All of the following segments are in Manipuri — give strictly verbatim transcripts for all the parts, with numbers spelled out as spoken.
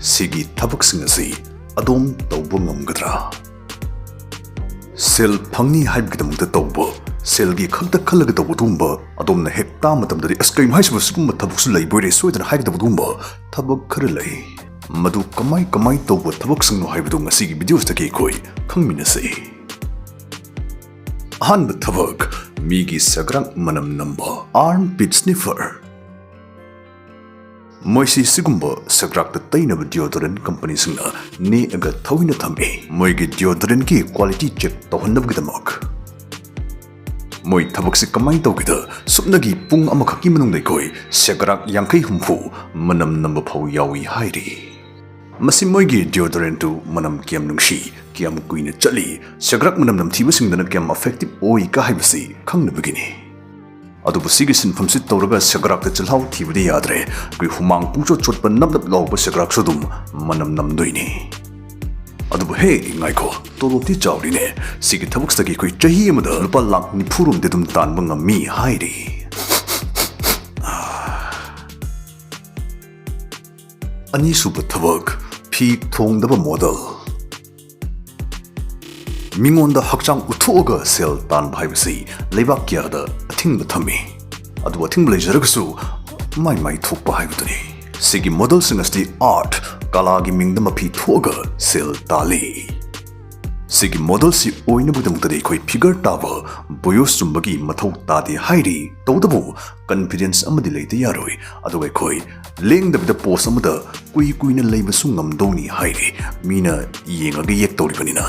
ꯁꯤꯒꯤ ꯊꯕꯛꯁꯤꯡ ꯑꯁꯤ ꯑꯗꯣꯝ ꯇꯧꯕ ꯉꯝꯒꯗ꯭ꯔꯥ? ꯁꯦꯜ ꯐꯪꯅꯤ ꯍꯥꯏꯕꯒꯤꯗꯃꯛꯇ ꯇꯧꯕ, ꯁꯦꯜꯒꯤ ꯈꯛꯇ ꯈꯜꯂꯒ ꯇꯧꯕ ꯑꯗꯨꯒꯨꯝꯕ, ꯑꯗꯣꯝꯅ ꯍꯦꯛ ꯇꯥꯕ ꯃꯇꯝꯗꯗꯤ, "ꯑꯁ, ꯀꯩꯅꯣ ꯍꯥꯏꯁꯤꯕꯨ, ꯁꯤꯒꯨꯝꯕ ꯊꯕꯛꯁꯨ ꯂꯩꯕꯣꯏꯔꯦ?" ꯁꯣꯏꯗꯅ ꯍꯥꯏꯒꯗꯕ ꯑꯗꯨꯒꯨꯝꯕ ꯊꯕꯛ ꯈꯔ ꯂꯩ꯫ ꯃꯗꯨ ꯀꯃꯥꯏ ꯀꯃꯥꯏ ꯇꯧꯕ ꯊꯕꯛꯁꯤꯡꯅꯣ ꯍꯥꯏꯕꯗꯨ ꯉꯁꯤꯒꯤ ꯚꯤꯗꯤꯑꯣꯁꯤꯗꯒꯤ ꯑꯩꯈꯣꯏ ꯈꯪꯃꯤꯟꯅꯁꯤ꯫ ꯑꯍꯥꯟꯕ ꯊꯕꯛ, ꯃꯤꯒꯤ ꯁꯒ꯭ꯔꯥꯛ ꯃꯅꯝ ꯅꯝꯕ, armpit sniffer꯫ ꯃꯣꯏꯁꯤ ꯁꯤꯒꯨꯝꯕ ꯁꯒ꯭ꯔꯥꯛꯇ ꯇꯩꯅꯕ deodorant ꯀꯝꯄꯅꯤꯁꯤꯡꯅ ꯅꯦꯛꯑꯒ ꯊꯧꯏꯅ ꯊꯝꯃꯤ, ꯃꯣꯏꯒꯤ deodorantꯀꯤ quality check ꯇꯧꯍꯟꯅꯕꯒꯤꯗꯃꯛ꯫ ꯃꯣꯏ ꯊꯕꯛꯁꯤ ꯀꯃꯥꯏꯅ ꯇꯧꯒꯦꯗ, ꯁꯨꯞꯅꯒꯤ ꯄꯨꯡ ꯑꯃꯈꯛꯀꯤ ꯃꯅꯨꯡꯗ ꯑꯩꯈꯣꯏ ꯁꯒ꯭ꯔꯥꯛ ꯌꯥꯡꯈꯩ ꯍꯨꯝꯐꯨ ꯃꯅꯝ ꯅꯝꯕ ꯐꯥꯎ ꯌꯥꯎꯏ ꯍꯥꯏꯔꯤ꯫ ꯃꯁꯤ ꯃꯣꯏꯒꯤ deodorantꯇꯨ ꯃꯅꯝ ꯀꯌꯥꯝ ꯅꯨꯡꯁꯤ, ꯀꯌꯥꯝ ꯀꯨꯏꯅ ꯆꯠꯂꯤ, ꯁꯒ꯭ꯔꯥꯛ ꯃꯅꯝ ꯅꯝꯊꯤꯕꯁꯤꯡꯗꯅ ꯀꯌꯥꯝ effective ꯑꯣꯏ ꯀ ꯍꯥꯏꯕꯁꯤ ꯈꯪꯅꯕꯒꯤꯅꯤ꯫ ꯑꯗꯨꯕꯨ ꯁꯤꯒꯤ ꯁꯤꯟꯐꯝꯁꯤ ꯇꯧꯔꯒ ꯁꯒ꯭ꯔꯥꯛꯇ ꯆꯤꯜꯍꯥꯎ ꯊꯤꯕꯗꯤ ꯌꯥꯗ꯭ꯔꯦ꯫ ꯑꯩꯈꯣꯏ ꯍꯨꯃꯥꯡ ꯄꯨꯡꯆꯣꯠ ꯆꯣꯠꯄ ꯅꯞ ꯅꯞ ꯂꯥꯎꯕ ꯁꯒ꯭ꯔꯥꯛꯁꯨ ꯑꯗꯨꯝ ꯃꯅꯝ ꯅꯝꯗꯣꯏꯅꯤ꯫ ꯑꯗꯨꯕꯨ ꯍꯦ, ꯉꯥꯏꯈꯣ, ꯇꯣꯂꯣꯞꯇꯤ ꯆꯥꯎꯔꯤꯅꯦ꯫ ꯁꯤꯒꯤ ꯊꯕꯛꯁꯤꯗꯒꯤ ꯑꯩꯈꯣꯏ ꯆꯍꯤ ꯑꯃꯗ ꯂꯨꯄꯥ ꯂꯥꯈ ꯅꯤꯐꯨ ꯔꯣꯝꯗꯤ ꯑꯗꯨꯝ ꯇꯥꯟꯕ ꯉꯝꯃꯤ ꯍꯥꯏꯔꯤ꯫ ꯑꯅꯤꯁꯨꯕ ꯊꯕꯛ, ꯐꯤ ꯊꯣꯡꯗꯕ model꯫ ꯃꯤꯉꯣꯟꯗ ꯍꯛꯆꯥꯡ ꯎꯠꯊꯣꯛꯑꯒ ꯁꯦꯜ ꯇꯥꯟꯕ ꯍꯥꯏꯕꯁꯤ ꯂꯩꯕꯥꯛ ꯀꯌꯥꯗ ꯑꯊꯤꯡꯕ ꯊꯝꯃꯤ꯫ ꯑꯗꯨꯕꯨ ꯑꯊꯤꯡꯕ ꯂꯩꯖꯔꯒꯁꯨ ꯃꯥꯏ ꯃꯥꯏ ꯊꯣꯛꯄ ꯍꯥꯏꯕꯗꯨꯅꯤ꯫ ꯁꯤꯒꯤ modelꯁꯤꯡ ꯑꯁꯤꯗꯤ art, ꯀꯂꯥꯒꯤ ꯃꯤꯡꯗ ꯃꯐꯤ ꯊꯣꯛꯑꯒ ꯁꯦꯜ ꯇꯥꯜꯂꯤ꯫ ꯁꯤꯒꯤ modelꯁꯤ ꯑꯣꯏꯅꯕꯒꯤꯗꯃꯛꯇꯗꯤ ꯑꯩꯈꯣꯏ figure ꯇꯥꯕ, ꯕꯣꯌꯣꯁ ꯆꯨꯝꯕꯒꯤ ꯃꯊꯧ ꯇꯥꯗꯦ ꯍꯥꯏꯔꯤ꯫ ꯇꯧꯕꯇꯕꯨ confidence ꯑꯃꯗꯤ ꯂꯩꯇ ꯌꯥꯔꯣꯏ꯫ ꯑꯗꯨꯒ ꯑꯩꯈꯣꯏ ꯂꯦꯡꯗꯕꯤꯗ pose ꯑꯃꯗ ꯀꯨꯏ ꯀꯨꯏꯅ ꯂꯩꯕꯁꯨ ꯉꯝꯗꯧꯅꯤ ꯍꯥꯏꯔꯤ, ꯃꯤꯅ ꯌꯦꯡꯉꯒ ꯌꯦꯛꯇꯧꯔꯤꯕꯅꯤꯅ꯫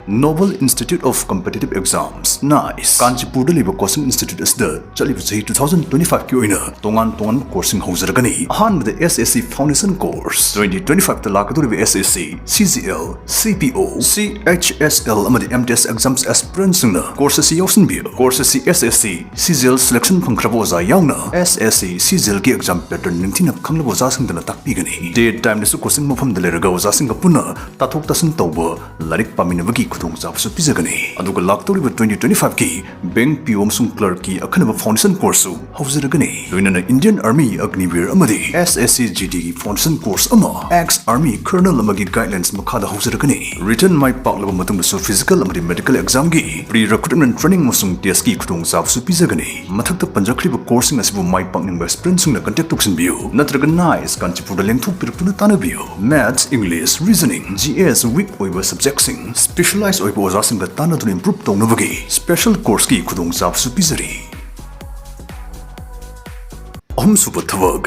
Noble Institute of Competitive Exams, NICE, ꯀꯥꯟꯆꯤꯄꯨꯔꯗ ꯂꯩꯕ coaching institute ꯑꯁꯤꯗ ꯆꯠꯂꯤꯕ ꯆꯍꯤ two thousand twenty five ꯀꯤ ꯑꯣꯏꯅ ꯇꯣꯉꯥꯟ ꯇꯣꯉꯥꯟꯕ courseꯁꯤꯡ ꯍꯧꯖꯔꯒꯅꯤ꯫ ꯑꯍꯥꯟꯕꯗ S S C Foundation Course, twenty twenty five ꯇ ꯂꯥꯛꯀꯗꯧꯔꯤꯕ S S C, C G L, C P O, C H S L ꯑꯃꯗꯤ M T S exams aspirantꯁꯤꯡꯅ course ꯑꯁꯤ ꯌꯥꯎꯁꯤꯟꯕꯤꯌꯨ꯫ Course ꯑꯁꯤ S S C, C G L selection ꯐꯪꯈ꯭ꯔꯕ ꯑꯣꯖꯥ ꯌꯥꯎꯅ S S C, C G L ꯒꯤ exam pattern ꯅꯤꯡꯊꯤꯅ ꯈꯪꯂꯕ ꯑꯣꯖꯥꯁꯤꯡꯗꯅ ꯇꯥꯛꯄꯤꯒꯅꯤ꯫ Day timeꯗꯁꯨ coaching ꯃꯐꯝꯗ ꯂꯩꯔꯒ ꯑꯣꯖꯥꯁꯤꯡꯒ ꯄꯨꯟꯅ ꯇꯥꯊꯣꯛ ꯇꯥꯁꯤꯟ ꯇꯧꯕ, ꯂꯥꯏꯔꯤꯛ ꯄꯥꯃꯤꯟꯅꯕꯒꯤ ꯈꯨꯗꯣꯡꯆꯥꯕꯁꯨ ꯄꯤꯖꯒꯅꯤ꯫ ꯑꯗꯨꯒ ꯂꯥꯛꯇꯧꯔꯤꯕ twenty twenty-five ꯀꯤ bank P O ꯑꯃꯁꯨꯡ clerk ꯀꯤ ꯑꯈꯟꯅꯕ foundation course ꯁꯨ ꯍꯧꯖꯔꯒꯅꯤ꯫ ꯂꯣꯏꯅꯅ Indian Army, Agniveer ꯑꯃꯗꯤ S S C G D ꯒꯤ foundation course ꯑꯃ ex army colonel ꯑꯃꯒꯤ guidelines ꯃꯈꯥꯗ ꯍꯧꯖꯔꯒꯅꯤ꯫ Written ꯃꯥꯏ ꯄꯥꯛꯂꯕ ꯃꯇꯨꯡꯗꯁꯨ physical ꯑꯃꯗꯤ medical exam ꯒꯤ pre recruitment training ꯑꯃꯁꯨꯡ test ꯀꯤ ꯈꯨꯗꯣꯡꯆꯥꯕꯁꯨ ꯄꯤꯖꯒꯅꯤ꯫ ꯃꯊꯛꯇ ꯄꯟꯖꯈ꯭ꯔꯤꯕ course ꯁꯤꯡ ꯑꯁꯤꯕꯨ ꯃꯥꯏ ꯄꯥꯛꯅꯤꯡꯕ aspirant ꯁꯤꯡꯅ contact ꯇꯧꯁꯤꯟꯕꯤꯌꯨ, ꯅꯠꯇ꯭ꯔꯒ NICE ꯀꯥꯟꯆꯤꯄꯨꯔꯗ ꯂꯦꯡꯊꯣꯛꯄꯤꯔꯛꯇꯨꯅ ꯇꯥꯟꯅꯕꯤꯌꯨ꯫ Maths, English, Reasoning, G S weak ꯑꯣꯏꯕ subject ꯁꯤꯡ specialize ꯑꯣꯏꯕ ꯑꯣꯖꯥꯁꯤꯡꯒ ꯇꯥꯟꯅꯗꯨꯅ improve ꯇꯧꯅꯕꯒꯤ special course ꯀꯤ ꯈꯨꯗꯣꯡꯆꯥꯕꯁꯨ ꯄꯤꯖꯔꯤ꯫ ꯑꯍꯨꯝꯁꯨꯕ ꯊꯕꯛ,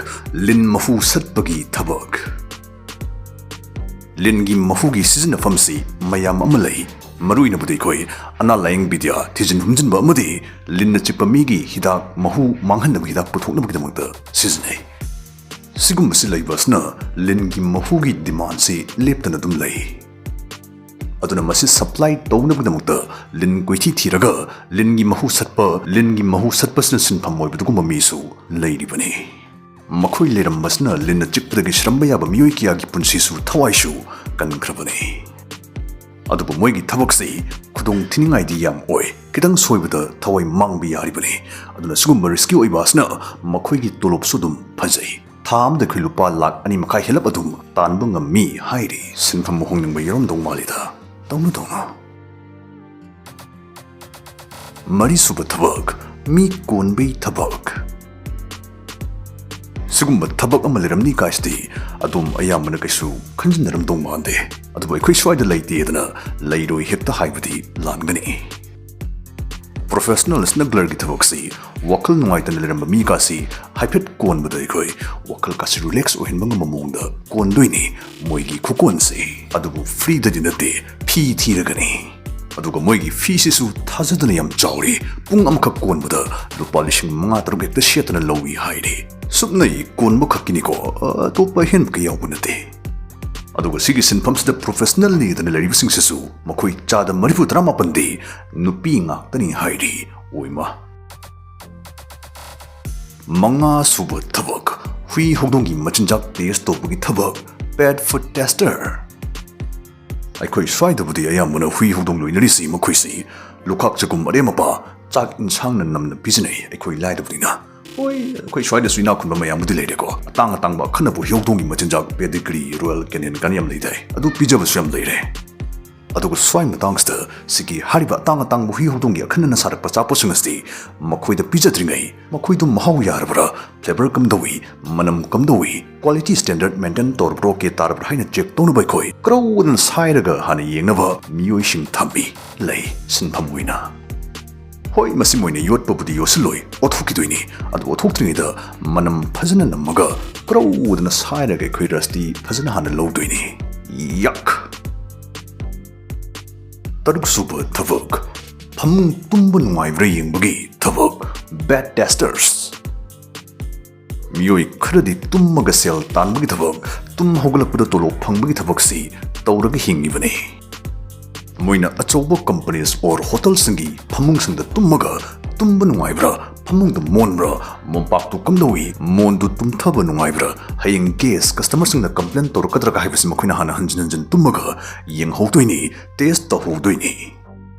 ꯂꯤꯟ ꯃꯍꯨ ꯁꯠꯄꯒꯤ ꯊꯕꯛ꯫ ꯂꯤꯟꯒꯤ ꯃꯍꯨꯒꯤ ꯁꯤꯖꯤꯟꯅꯐꯝꯁꯤ ꯃꯌꯥꯝ ꯑꯃ ꯂꯩ꯫ ꯃꯔꯨꯑꯣꯏꯅꯕꯨꯗꯤ ꯑꯩꯈꯣꯏ ꯑꯅꯥ ꯂꯥꯌꯦꯡ ꯕꯤꯗ꯭ꯌꯥ, ꯊꯤꯖꯤꯟ ꯍꯨꯝꯖꯤꯟꯕ ꯑꯃꯗꯤ ꯂꯤꯟꯅ ꯆꯤꯛꯄ ꯃꯤꯒꯤ ꯍꯤꯗꯥꯛ, ꯃꯍꯨ ꯃꯥꯡꯍꯟꯅꯕ ꯍꯤꯗꯥꯛ ꯄꯨꯊꯣꯛꯅꯕꯒꯤꯗꯃꯛꯇ ꯁꯤꯖꯤꯟꯅꯩ꯫ ꯁꯤꯒꯨꯝꯕꯁꯤ ꯂꯩꯕ ꯑꯁꯤꯅ ꯂꯤꯟꯒꯤ ꯃꯍꯨꯒꯤ demand ꯁꯤ ꯂꯦꯞꯇꯅ ꯑꯗꯨꯝ ꯂꯩ꯫ ꯑꯗꯨꯅ ꯃꯁꯤ supply ꯇꯧꯅꯕꯒꯤꯗꯃꯛꯇ ꯂꯤꯟ ꯀꯣꯏꯊꯤ ꯊꯤꯔꯒ ꯂꯤꯟꯒꯤ ꯃꯍꯨ ꯁꯠꯄ, ꯂꯤꯟꯒꯤ ꯃꯍꯨ ꯁꯠꯄꯁꯤꯅ ꯁꯤꯟꯐꯝ ꯑꯣꯏꯕꯗꯨꯒꯨꯝꯕ ꯃꯤꯁꯨ ꯂꯩꯔꯤꯕꯅꯤ꯫ ꯃꯈꯣꯏ ꯂꯩꯔꯝꯕꯁꯤꯅ ꯂꯤꯟꯅ ꯆꯤꯛꯄꯗꯒꯤ ꯁꯤꯔꯝꯕ ꯌꯥꯕ ꯃꯤꯑꯣꯏ ꯀꯌꯥꯒꯤ ꯄꯨꯟꯁꯤꯁꯨ ꯊꯋꯥꯏꯁꯨ ꯀꯟꯈ꯭ꯔꯕꯅꯤ꯫ ꯑꯗꯨꯕꯨ ꯃꯣꯏꯒꯤ ꯊꯕꯛꯁꯤ ꯈꯨꯗꯣꯡ ꯊꯤꯅꯤꯡꯉꯥꯏꯗꯤ ꯌꯥꯝ ꯑꯣꯏ꯫ ꯈꯤꯇꯪ ꯁꯣꯏꯕꯗ ꯊꯋꯥꯏ ꯃꯥꯡꯕ ꯌꯥꯔꯤꯕꯅꯤ꯫ ꯑꯗꯨꯅ ꯁꯤꯒꯨꯝꯕ risky ꯑꯣꯏꯕ ꯑꯁꯤꯅ ꯃꯈꯣꯏꯒꯤ ꯇꯣꯂꯣꯞꯁꯨ ꯑꯗꯨꯝ ꯐꯖꯩ꯫ ꯊꯥ ꯑꯃꯗ ꯑꯩꯈꯣꯏ ꯂꯨꯄꯥ ꯂꯥꯈ ꯑꯅꯤ ꯃꯈꯥꯏ ꯍꯦꯜꯂꯞ ꯑꯗꯨꯝ ꯇꯥꯟꯕ ꯉꯝꯃꯤ ꯍꯥꯏꯔꯤ꯫ ꯁꯤꯟꯐꯝ ꯍꯣꯡꯅꯤꯡꯕ ꯌꯥꯎꯔꯝꯗꯧ ꯃꯥꯜꯂꯤꯗ꯫ ꯇꯧꯅ ꯇꯧꯅ꯫ ꯃꯔꯤꯁꯨꯕ ꯊꯕꯛ, ꯃꯤ ꯀꯣꯟꯕꯩ ꯊꯕꯛ꯫ ꯁꯤꯒꯨꯝꯕ ꯊꯕꯛ ꯑꯃ ꯂꯩꯔꯝꯅꯤ ꯀꯥꯏꯁꯤꯗꯤ ꯑꯗꯨꯝ ꯑꯌꯥꯝꯕꯅ ꯀꯩꯁꯨ ꯈꯟꯖꯤꯟꯅꯔꯝꯗꯧ ꯃꯥꯟꯗꯦ꯫ ꯑꯗꯨꯕꯨ ꯑꯩꯈꯣꯏ ꯁ꯭ꯋꯥꯏꯗ ꯂꯩꯇꯦꯗꯅ ꯂꯩꯔꯣꯏ ꯍꯦꯛꯇ ꯍꯥꯏꯕꯗꯤ ꯂꯥꯟꯒꯅꯤ꯫ Professional smuggler ꯒꯤ ꯊꯕꯛꯁꯤ ꯋꯥꯈꯜ ꯅꯨꯡꯉꯥꯏꯇꯅ ꯂꯩꯔꯝꯕ ꯃꯤꯒꯥꯁꯤ ꯍꯥꯏꯐꯦꯠ ꯀꯣꯟꯕꯗ ꯑꯩꯈꯣꯏ ꯋꯥꯈꯜ ꯀꯥꯁꯤ relax ꯑꯣꯏꯍꯟꯕ ꯉꯝꯕ ꯃꯑꯣꯡꯗ ꯀꯣꯟꯗꯣꯏꯅꯤ꯫ ꯃꯣꯏꯒꯤ ꯈꯨꯀꯣꯟꯁꯤ ꯑꯗꯨꯕꯨ free ꯗꯗꯤ ꯅꯠꯇꯦ, ꯐꯤ ꯊꯤꯔꯒꯅꯤ꯫ ꯑꯗꯨꯒ ꯃꯣꯏꯒꯤ ꯐꯤꯁꯤꯁꯨ ꯊꯥꯖꯗꯅ ꯌꯥꯝ ꯆꯥꯎꯔꯤ꯫ ꯄꯨꯡ ꯑꯃꯈꯛ ꯀꯣꯟꯕꯗ ꯂꯨꯄꯥ ꯂꯤꯁꯤꯡ ꯃꯉꯥ ꯇꯔꯨꯛ ꯍꯦꯛꯇ ꯁꯦꯠꯇꯅ ꯂꯧꯏ ꯍꯥꯏꯔꯤ꯫ ꯁꯨꯞꯅꯩ ꯀꯣꯟꯕ ꯈꯛꯀꯤꯅꯤꯀꯣ, ꯑꯇꯣꯞꯄ ꯑꯍꯦꯟꯕ ꯀꯌꯥ ꯌꯥꯎꯕ ꯅꯠꯇꯦ꯫ ꯑꯗꯨꯒ ꯁꯤꯒꯤ ꯁꯤꯟꯐꯝꯁꯤꯗ professional ꯅꯤꯗꯅ ꯂꯩꯔꯤꯕꯁꯤꯡꯁꯤꯁꯨ ꯃꯈꯣꯏ ꯆꯥꯗ ꯃꯔꯤꯐꯨ ꯇꯔꯥꯃꯥꯄꯟꯗꯤ ꯅꯨꯄꯤ ꯉꯥꯛꯇꯅꯤ ꯍꯥꯏꯔꯤ꯫ ꯑꯣꯏꯃ꯫ ꯃꯉꯥ ꯁꯨꯕ ꯊꯕꯛ, ꯍꯨꯏ ꯍꯧꯗꯣꯡꯒꯤ ꯃꯆꯤꯟꯖꯥꯛ test ꯇꯧꯕꯒꯤ ꯊꯕꯛ, pet food tester꯫ ꯑꯩꯈꯣꯏ ꯁ꯭ꯋꯥꯏꯗꯕꯨꯗꯤ ꯑꯌꯥꯝꯕꯅ ꯍꯨꯏ ꯍꯧꯗꯣꯡ ꯂꯣꯏꯅꯔꯤꯁꯤ ꯃꯈꯣꯏꯁꯤ ꯂꯨꯈꯥꯛ ꯆꯒꯨꯝ ꯑꯔꯦꯝ ꯑꯄꯥ ꯆꯥꯛ ꯏꯟꯁꯥꯡꯅ ꯅꯝꯅ ꯄꯤꯖꯅꯩ ꯑꯩꯈꯣꯏ ꯂꯥꯏꯔꯕꯅꯤꯅ꯫ ꯍꯣꯏ, ꯑꯩꯈꯣꯏ ꯁ꯭ꯋꯥꯏꯗꯁꯨ ꯏꯅꯥꯛ ꯈꯨꯟꯕ ꯃꯌꯥꯝꯕꯨꯗꯤ ꯂꯩꯔꯦꯀꯣ꯫ ꯑꯇꯥꯡ ꯑꯇꯥꯡꯕ ꯑꯈꯟꯅꯕ ꯍꯨꯏ ꯍꯧꯗꯣꯡꯒꯤ ꯃꯆꯤꯟꯖꯥꯛ pedigree, Royal Canin ꯀꯥꯏꯅ ꯌꯥꯝ ꯂꯩꯗꯥꯏ, ꯑꯗꯨ ꯄꯤꯖꯕꯁꯨ ꯌꯥꯝ ꯂꯩꯔꯦ꯫ ꯑꯗꯨꯒ ꯁ꯭ꯋꯥꯏ ꯃꯇꯥꯡꯁꯤꯗ ꯁꯤꯒꯤ ꯍꯥꯏꯔꯤꯕ ꯑꯇꯥꯡ ꯑꯇꯥꯡꯕ ꯍꯨꯏ ꯍꯧꯗꯣꯡꯒꯤ ꯑꯈꯟꯅꯅ ꯁꯥꯔꯛꯄ ꯑꯆꯥꯄꯣꯠꯁꯤꯡ ꯑꯁꯤꯗꯤ ꯃꯈꯣꯏꯗ ꯄꯤꯖꯗ꯭ꯔꯤꯉꯩ ꯃꯈꯣꯏꯗꯨ ꯃꯍꯥꯎ ꯌꯥꯔꯕ꯭ꯔꯥ, flavour ꯀꯝꯗꯧꯏ, ꯃꯅꯝ ꯀꯝꯗꯧꯏ, quality standard maintain ꯇꯧꯔꯕ꯭ꯔꯣ, ꯀꯦ ꯇꯥꯔꯕ꯭ꯔꯥ ꯍꯥꯏꯅ check ꯇꯧꯅꯕ ꯑꯩꯈꯣꯏ ꯀ꯭ꯔꯧꯗꯅ ꯁꯥꯏꯔꯒ ꯍꯥꯟꯅ ꯌꯦꯡꯅꯕ ꯃꯤꯑꯣꯏꯁꯤꯡ ꯊꯝꯃꯤ꯫ ꯂꯩ, ꯁꯤꯟꯐꯝ ꯑꯣꯏꯅ꯫ ꯍꯣꯏ, ꯃꯁꯤ ꯃꯣꯏꯅ ꯌꯣꯠꯄꯕꯨꯗꯤ ꯌꯣꯠꯁꯤꯜꯂꯣꯏ, ꯑꯣꯠꯊꯣꯛꯈꯤꯗꯣꯏꯅꯤ꯫ ꯑꯗꯨ ꯑꯣꯠꯊꯣꯛꯇ꯭ꯔꯤꯉꯩꯗ ꯃꯅꯝ ꯐꯖꯅ ꯅꯝꯃꯒ ꯀ꯭ꯔꯧꯗꯅ ꯁꯥꯏꯔꯒ ꯑꯩꯈꯣꯏ rusty ꯐꯖꯅ ꯍꯥꯟꯅ ꯂꯧꯗꯣꯏꯅꯤ꯫ Yuck! ꯇꯔꯨꯛ ꯁꯨꯕ ꯊꯕꯛ, ꯐꯃꯨꯡ ꯇꯨꯝꯕ ꯅꯨꯡꯉꯥꯏꯕ꯭ꯔꯥ ꯌꯦꯡꯕꯒꯤ ꯊꯕꯛ, bed testers꯫ ꯃꯤꯑꯣꯏ ꯈꯔꯗꯤ ꯇꯨꯝꯃꯒ ꯁꯦꯜ ꯇꯥꯟꯕꯒꯤ ꯊꯕꯛ, ꯇꯨꯝ ꯍꯧꯒꯠꯂꯛꯄꯗ ꯇꯣꯂꯣꯞ ꯐꯪꯕꯒꯤ ꯊꯕꯛꯁꯤ ꯇꯧꯔꯒ ꯍꯤꯡꯉꯤꯕꯅꯤ꯫ ꯃꯣꯏꯅ ꯑꯆꯧꯕ companies or hotelꯁꯤꯡꯒꯤ ꯐꯃꯨꯡꯁꯤꯡꯗ ꯇꯨꯝꯃꯒ ꯇꯨꯝꯕ ꯅꯨꯡꯉꯥꯏꯕ꯭ꯔꯥ, ꯐꯃꯨꯡꯗ ꯃꯣꯟꯕ꯭ꯔꯥ, ꯃꯣꯝꯄꯥꯛꯇꯨ ꯀꯝꯗꯧꯏ, ꯃꯣꯟꯗꯨ ꯇꯨꯝꯊꯕ ꯅꯨꯡꯉꯥꯏꯕ꯭ꯔꯥ, ꯍꯌꯦꯡ guest customerꯁꯤꯡꯅ complain ꯇꯧꯔꯛꯀꯗ꯭ꯔꯥ ꯍꯥꯏꯕꯁꯤ ꯃꯈꯣꯏꯅ ꯍꯥꯟꯅ ꯍꯟꯖꯤꯟ ꯍꯟꯖꯤꯟ ꯇꯨꯝꯃꯒ ꯌꯦꯡꯍꯧꯗꯣꯏꯅꯤ, test ꯇꯧꯍꯧꯗꯣꯏꯅꯤ꯫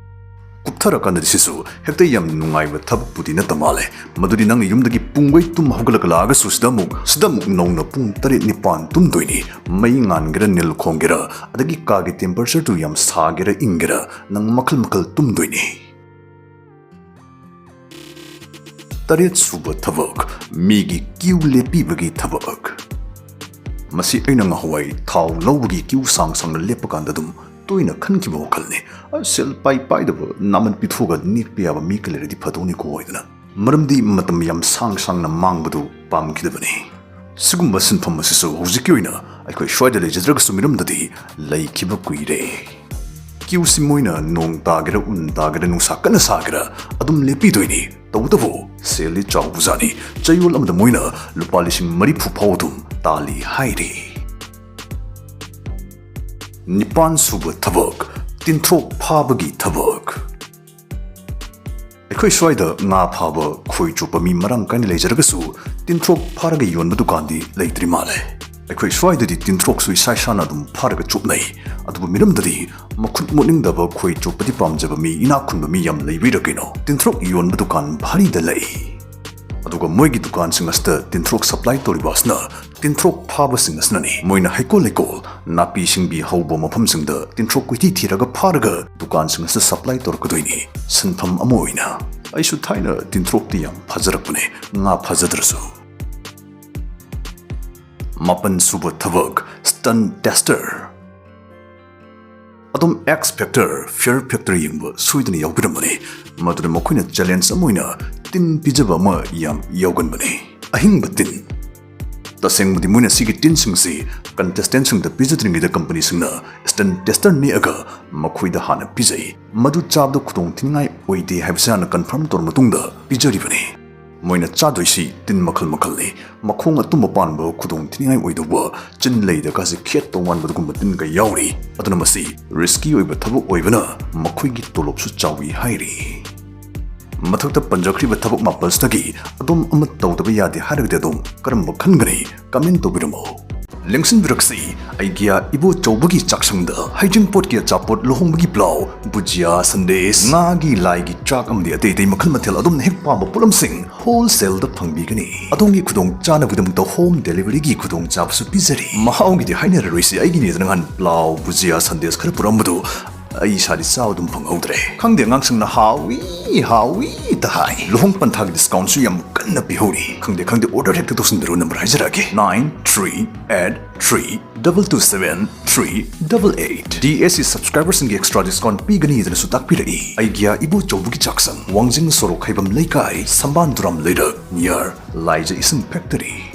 ꯀꯨꯞꯊꯔꯀꯥꯟꯗꯗꯤ ꯁꯤꯁꯨ ꯍꯦꯛꯇ ꯌꯥꯝ ꯅꯨꯡꯉꯥꯏꯕ ꯊꯕꯛꯄꯨꯗꯤ ꯅꯠꯇ ꯃꯥꯜꯂꯦ꯫ ꯃꯗꯨꯗꯤ ꯅꯪꯅ ꯌꯨꯝꯗꯒꯤ ꯄꯨꯡꯈꯩ ꯇꯨꯝ ꯍꯧꯒꯠꯂꯛꯂꯛꯑꯒꯁꯨ ꯁꯤꯗ ꯑꯃꯨꯛ, ꯁꯤꯗ ꯑꯃꯨꯛ ꯅꯧꯅ ꯄꯨꯡ ꯇꯔꯦꯠ ꯅꯤꯄꯥꯟ ꯇꯨꯝꯗꯣꯏꯅꯤ꯫ ꯃꯩ ꯉꯥꯟꯒꯦꯔꯥ, ꯅꯤꯜ ꯈꯣꯡꯒꯦꯔꯥ, ꯑꯗꯒꯤ ꯀꯥꯒꯤ temperatureꯗꯨ ꯌꯥꯝ ꯁꯥꯒꯦꯔꯥ ꯏꯪꯒꯦꯔꯥ, ꯅꯪ ꯃꯈꯜ ꯃꯈꯜ ꯇꯨꯝꯗꯣꯏꯅꯤ꯫ ꯇꯔꯦꯠ ꯁꯨꯕ ꯊꯕꯛ, ꯃꯤꯒꯤ queue ꯂꯦꯞꯄꯤꯕꯒꯤ ꯊꯕꯛ꯫ ꯃꯁꯤ ꯑꯩꯅ ꯉꯍꯥꯟꯋꯥꯏ ꯊꯥꯎ ꯂꯧꯕꯒꯤ queue ꯁꯥꯡ ꯁꯥꯡꯅ ꯂꯦꯞꯄ ꯀꯥꯟꯗ ꯑꯗꯨꯝ ꯇꯣꯏꯅ ꯈꯟꯈꯤꯕ ꯋꯥꯈꯜꯅꯤ꯫ ꯑꯁ, ꯁꯦꯜ ꯄꯥꯏ ꯄꯥꯏꯗꯕ ꯅꯥꯃꯟ ꯄꯤꯊꯣꯛꯑꯒ ꯅꯦꯛꯄ ꯌꯥꯕ ꯃꯤꯒ ꯂꯩꯔꯗꯤ ꯐꯗꯧꯅꯤꯀꯣ ꯍꯥꯏꯗꯅ꯫ ꯃꯔꯝꯗꯤ ꯃꯇꯝ ꯌꯥꯝ ꯁꯥꯡ ꯁꯥꯡꯅ ꯃꯥꯡꯕꯗꯨ ꯄꯥꯝꯈꯤꯗꯕꯅꯤ꯫ ꯁꯤꯒꯨꯝꯕ ꯁꯤꯟꯐꯝ ꯑꯁꯤꯁꯨ ꯍꯧꯖꯤꯛꯀꯤ ꯑꯣꯏꯅ ꯑꯩꯈꯣꯏ ꯁ꯭ꯋꯥꯏꯗ ꯂꯩꯖꯗ꯭ꯔꯒꯁꯨ ꯃꯤꯔꯝꯗꯗꯤ ꯂꯩꯈꯤꯕ ꯀꯨꯏꯔꯦ꯫ Queueꯁꯤ ꯃꯣꯏꯅ ꯅꯣꯡ ꯇꯥꯒꯦꯔꯥ, ꯎꯟ ꯇꯥꯒꯦꯔꯥ, ꯅꯨꯡꯁꯥ ꯀꯟꯅ ꯁꯥꯒꯦꯔꯥ ꯑꯗꯨꯝ ꯂꯦꯞꯄꯤꯗꯣꯏꯅꯤ꯫ ꯇꯧꯕꯇꯕꯨ ꯁꯦꯜꯗꯤ ꯆꯥꯎꯕꯖꯥꯠꯅꯤ꯫ ꯆꯌꯣꯜ ꯑꯃꯗ ꯃꯣꯏꯅ ꯂꯨꯄꯥ ꯂꯤꯁꯤꯡ ꯃꯔꯤꯐꯨ ꯐꯥꯎ ꯑꯗꯨꯝ ꯇꯥꯜꯂꯤ ꯍꯥꯏꯔꯤ꯫ ꯅꯤꯄꯥꯟ ꯁꯨꯕ ꯊꯕꯛ, ꯇꯤꯟꯊ꯭ꯔꯣꯛ ꯐꯥꯕꯒꯤ ꯊꯕꯛ꯫ ꯑꯩꯈꯣꯏ ꯁ꯭ꯋꯥꯏꯗ ꯉꯥ ꯐꯥꯕ, ꯈꯣꯏ ꯆꯣꯞꯄ ꯃꯤ ꯃꯔꯥꯡ ꯀꯥꯏꯅ ꯂꯩꯖꯔꯒꯁꯨ, ꯇꯤꯟꯊ꯭ꯔꯣꯛ ꯐꯥꯔꯒ ꯌꯣꯟꯕ ꯗꯨꯀꯥꯟꯗꯤ ꯂꯩꯇ꯭ꯔꯤ ꯃꯥꯜꯂꯦ꯫ ꯑꯩꯈꯣꯏ ꯁ꯭ꯋꯥꯏꯗꯗꯤ ꯇꯤꯟꯊ꯭ꯔꯣꯛꯁꯨ ꯏꯁꯥ ꯏꯁꯥꯅ ꯑꯗꯨꯝ ꯐꯥꯔꯒ ꯆꯨꯞꯅꯩ꯫ ꯑꯗꯨꯕꯨ ꯃꯤꯔꯝꯗꯗꯤ ꯃꯈꯨꯠ ꯃꯣꯠꯅꯤꯡꯗꯕ, ꯈꯣꯏ ꯆꯣꯞꯄꯗꯤ ꯄꯥꯝꯖꯕ ꯃꯤ, ꯏꯅꯥꯛ ꯈꯨꯟꯕ ꯃꯤ ꯌꯥꯝ ꯂꯩꯕꯩꯔ ꯀꯩꯅꯣ, ꯇꯤꯟꯊ꯭ꯔꯣꯛ ꯌꯣꯟꯕ ꯗꯨꯀꯥꯟ ꯚꯥꯔꯤꯗ ꯂꯩ꯫ ꯑꯗꯨꯒ ꯃꯣꯏꯒꯤ ꯗꯨꯀꯥꯟꯁꯤꯡ ꯑꯁꯤꯗ ꯇꯤꯟꯊ꯭ꯔꯣꯛ supply ꯇꯧꯔꯤꯕ ꯑꯁꯤꯅ ꯇꯤꯟꯊ꯭ꯔꯣꯛ ꯐꯥꯕꯁꯤꯡ ꯑꯁꯤꯅꯅꯤ꯫ ꯃꯣꯏꯅ ꯍꯩꯀꯣꯜ ꯂꯩꯀꯣꯜ, ꯅꯥꯄꯤ ꯁꯤꯡꯕꯤ ꯍꯧꯕ ꯃꯐꯝꯁꯤꯡꯗ ꯇꯤꯟꯊ꯭ꯔꯣꯛ ꯀꯣꯏꯊꯤ ꯊꯤꯔꯒ ꯐꯥꯔꯒ ꯗꯨꯀꯥꯟꯁꯤꯡ ꯑꯁꯤꯗ supply ꯇꯧꯔꯛꯀꯗꯣꯏꯅꯤ, ꯁꯤꯟꯐꯝ ꯑꯃ ꯑꯣꯏꯅ꯫ ꯑꯩꯁꯨ ꯊꯥꯏꯅ ꯇꯤꯟꯊ꯭ꯔꯣꯛꯇꯤ ꯌꯥꯝ ꯐꯥꯖꯔꯛꯄꯅꯦ, ꯉꯥ ꯐꯥꯖꯗ꯭ꯔꯁꯨ꯫ ꯃꯥꯄꯟ ꯁꯨꯕ ꯊꯕꯛ, stunt tester꯫ ꯑꯗꯣꯝ X Factor, Fear Factor ꯌꯦꯡꯕ ꯁꯣꯏꯗꯅ ꯌꯥꯎꯕꯤꯔꯝꯃꯅꯤ꯫ ꯃꯗꯨꯗ ꯃꯈꯣꯏꯅ challenge ꯑꯃ ꯑꯣꯏꯅ ꯇꯤꯟ ꯄꯤꯖꯕ ꯑꯃ ꯌꯥꯝ ꯌꯥꯎꯒꯟꯕꯅꯤ꯫ ꯑꯍꯤꯡꯕ ꯇꯤꯟ꯫ ꯇꯁꯦꯡꯕꯗꯤ ꯃꯣꯏꯅ ꯁꯤꯒꯤ ꯇꯤꯟꯁꯤꯡꯁꯤ contestant ꯁꯤꯡꯗ ꯄꯤꯖꯗ꯭ꯔꯤꯉꯩꯗ company ꯁꯤꯡꯅ stunt tester ꯅꯦꯛꯑꯒ ꯃꯈꯣꯏꯗ ꯍꯥꯟꯅ ꯄꯤꯖꯩ꯫ ꯃꯗꯨ ꯆꯥꯕꯗ ꯈꯨꯗꯣꯡ ꯊꯤꯅꯤꯡꯉꯥꯏ ꯑꯣꯏꯗꯦ ꯍꯥꯏꯕꯁꯤ ꯍꯥꯟꯅ confirm ꯇꯧꯔꯕ ꯃꯇꯨꯡꯗ ꯄꯤꯖꯔꯤꯕꯅꯤ꯫ ꯃꯣꯏꯅ ꯆꯥꯗꯣꯏꯁꯤ ꯇꯤꯟ ꯃꯈꯜ ꯃꯈꯜꯅꯤ꯫ ꯃꯈꯣꯡ ꯑꯇꯨꯝꯕ ꯄꯥꯟꯕ ꯈꯨꯗꯣꯡ ꯊꯤꯅꯤꯡꯉꯥꯏ ꯑꯣꯏꯗꯧꯕ, ꯆꯤꯟ ꯂꯩꯗ ꯀꯥꯁꯦ ꯈꯦꯠ ꯇꯧ ꯃꯥꯟꯕ ꯑꯗꯨꯒꯨꯝꯕ ꯇꯤꯟ ꯀꯌꯥ ꯌꯥꯎꯔꯤ꯫ ꯑꯗꯨꯅ ꯃꯁꯤ risky ꯑꯣꯏꯕ ꯊꯕꯛ ꯑꯣꯏꯕꯅ ꯃꯈꯣꯏꯒꯤ ꯇꯣꯂꯣꯞꯁꯨ ꯆꯥꯎꯏ ꯍꯥꯏꯔꯤ꯫ ꯃꯊꯛꯇ ꯄꯟꯖꯈ꯭ꯔꯤꯕ ꯊꯕꯛ ꯃꯥꯄꯜꯁꯤꯗꯒꯤ ꯑꯗꯣꯝ ꯑꯃ ꯇꯧꯗꯕ ꯌꯥꯗꯦ ꯍꯥꯏꯔꯒꯗꯤ ꯑꯗꯣꯝ ꯀꯔꯝꯕ ꯈꯟꯒꯅꯤ? Comment ꯇꯧꯕꯤꯔꯝꯃꯨ꯫ ꯂꯦꯡꯁꯤꯟꯕꯤꯔꯛꯁꯤ ꯑꯩꯒꯤꯌꯥ ꯏꯕꯣꯆꯧꯕꯒꯤ ꯆꯥꯛꯁꯪꯗ꯫ ꯍꯩꯖꯤꯡꯄꯣꯠꯀꯤ ꯑꯆꯥꯄꯣꯠ, ꯂꯨꯍꯣꯡꯕꯒꯤ ꯄ꯭ꯂꯥꯎ, ꯕꯨꯖꯤꯌꯥ, ꯁꯟꯗꯦꯁ, ꯉꯥꯒꯤ, ꯂꯥꯏꯒꯤ ꯆꯥꯛ ꯑꯃꯗꯤ ꯑꯇꯩ ꯑꯇꯩ ꯃꯈꯜ ꯃꯊꯦꯜ ꯑꯗꯣꯝꯅ ꯍꯦꯛ ꯄꯥꯝꯕ ꯄꯣꯠꯂꯝꯁꯤꯡ wholesale ꯗ ꯐꯪꯕꯤꯒꯅꯤ꯫ ꯑꯗꯣꯝꯒꯤ ꯈꯨꯗꯣꯡ ꯆꯥꯅꯕꯒꯤꯗꯃꯛꯇ home delivery ꯒꯤ ꯈꯨꯗꯣꯡ ꯆꯥꯕꯁꯨ ꯄꯤꯖꯔꯤ꯫ ꯃꯍꯥꯎꯒꯤꯗꯤ ꯍꯥꯏꯅꯔꯔꯣꯏꯁꯤ, ꯑꯩꯒꯤꯅꯦꯗꯅ ꯅꯍꯥꯟ ꯄ꯭ꯂꯥꯎ, ꯕꯨꯖꯤꯌꯥ, ꯁꯟꯗꯦꯁ ꯈꯔ ꯄꯨꯔꯛꯑꯝꯕꯗꯨ ꯑꯩ ꯏꯁꯥꯗꯤ ꯆꯥꯕ ꯑꯗꯨꯝ ꯐꯪꯍꯧꯗ꯭ꯔꯦ꯫ ꯈꯪꯗꯦ, ꯑꯉꯥꯡꯁꯤꯡꯅ "ꯍꯥꯎꯏ, ꯍꯥꯎꯏ" ꯇ ꯍꯥꯏ꯫ ꯂꯨꯍꯣꯡ ꯄꯟꯊꯥꯒꯤ discount ꯁꯨ ꯌꯥꯝ ꯀꯟꯅ ꯄꯤꯍꯧꯔꯤ꯫ ꯈꯪꯗꯦ, ꯈꯪꯗꯦ, order ꯍꯦꯛꯇ ꯇꯧꯁꯤꯟꯕꯤꯔꯣ, number ꯍꯥꯏꯖꯔꯛꯑꯒꯦ: nine three eight three double two seven three double eight꯫ D S C subscriber ꯁꯤꯡꯒꯤ extra discount ꯄꯤꯒꯅꯤꯗꯅꯁꯨ ꯇꯥꯛꯄꯤꯔꯛꯏ꯫ ꯑꯩꯒꯤꯌꯥ ꯏꯕꯣꯆꯧꯕꯒꯤ ꯆꯥꯛꯁꯪ, ꯋꯥꯡꯖꯤꯡ ꯁꯣꯔꯣꯛ, ꯍꯩꯕꯝ ꯂꯩꯀꯥꯏ, ꯁꯝꯕꯥꯟ ꯗꯨꯔꯥꯝ ꯂꯩꯔꯛ, near ꯂꯥꯏꯖ ꯏꯁꯤꯡ factory꯫